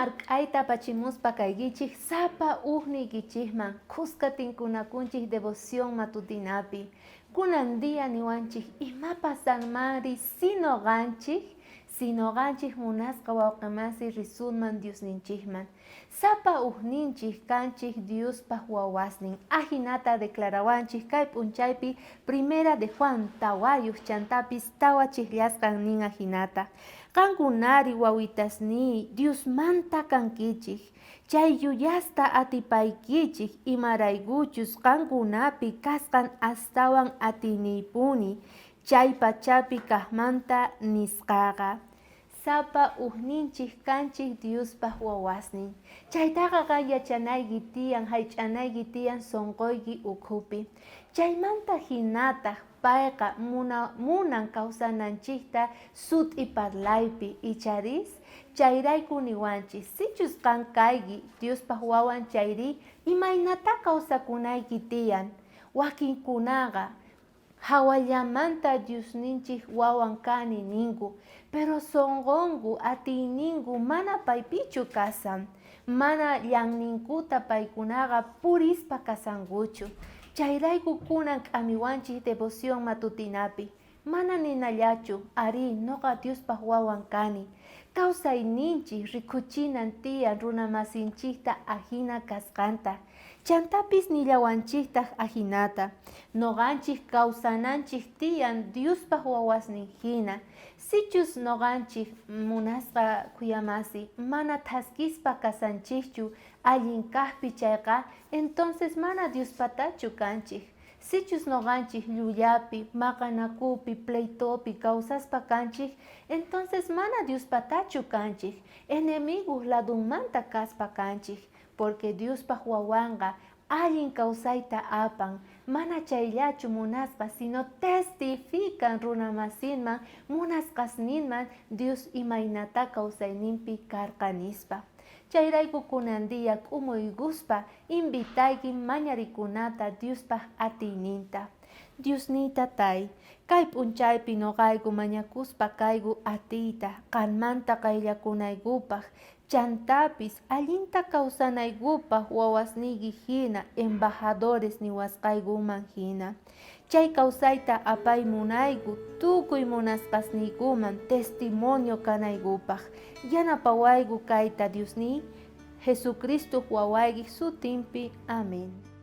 mark'ayta apachimuspa kaykichej sapa ujniykichejman khuska tinkunakunchej devoción matutinapi. Kunan día niwanchej ima pasanmanri si noqanchej, si noqanchej munasqa wawqemasi risunman Diosninchejman. Sapa ujninchej kanchej Diospa wawasnin. Ajinata declarawanchej kay p'unchaypi Primera de Juan tawayoj chantapis tawachejllasqan nin ajinata, Qankunari wawitasniy Diosmanta kankichej, chay yuyasta atipaykichej imaraykuchus qankunapi kasqan astawan atiyniypuni chay pachapi kajmanta nisqaqa. Sapa ujninchej kanchej Diospa wawasnin. Chaytaqa qan yachanayki tiyan, jaych'anayki tiyan sonqoyki ukhupi. Chaymanta jinataj payqa munan kawsananchejta sut'i parlaypi, icharis? Chayrayku niwanchej, sichus qan kayki Diospa wawan chayrí, imaynatá kawsakunayki tiyan? Wakinkunaqa Jawallamanta Diosninchej wawan kani ninku, pero sonqonku, atiyninku mana paypichu kasan. Mana llanninkuta paykunaqa purispa kasankuchu. Chayrayku kunan k'amiwanchej devoción matutinapi. Mana ninallachu, arí, noqa Diospa wawan kani. Kausayninchej rikhuchinan tiyan runamasinchejta ajina kasqanta. Chantapis nillawanchejtaj ajinata, Noqanchej kausananchej tiyan Diospa wawasnin jina. Sichus noqanchej munasqa khuyamasi mana thaskispa kasanchejchu allin kajpi chayqa, entonces mana Diospatachu kanchej. Sichus noqanchej llullapi, maqanakupi, pleitopi kausaspa kanchej, entonces mana Diospatachu kanchej, enemigoj ladonmanta kaspa kanchej. Porque Diospa wawanqa allin kausayta apan, mana chayllachu munaspa, sino testifican runamasinman, munasqasninman Dios imaynatá kausayninpi karqa nispa. Chayrayku kunan día k'umuykuspa invitayki mañarikunata Diospa atiyninta. Diosniy Tatay, kay p'unchaypi noqayku mañakuspa kayku atiyta qanmanta qayllakunaykupaj, Chantapis allinta kawsanaykupaj wawasniyki jina embajadores niwasqaykuman jina. Chay kawsayta apay munayku tukuy munasqasniykuman testimonio kanaykupaj. Yanapawayku kayta Diosniy, Jesucristoj wawaykej sutinpi. Amén.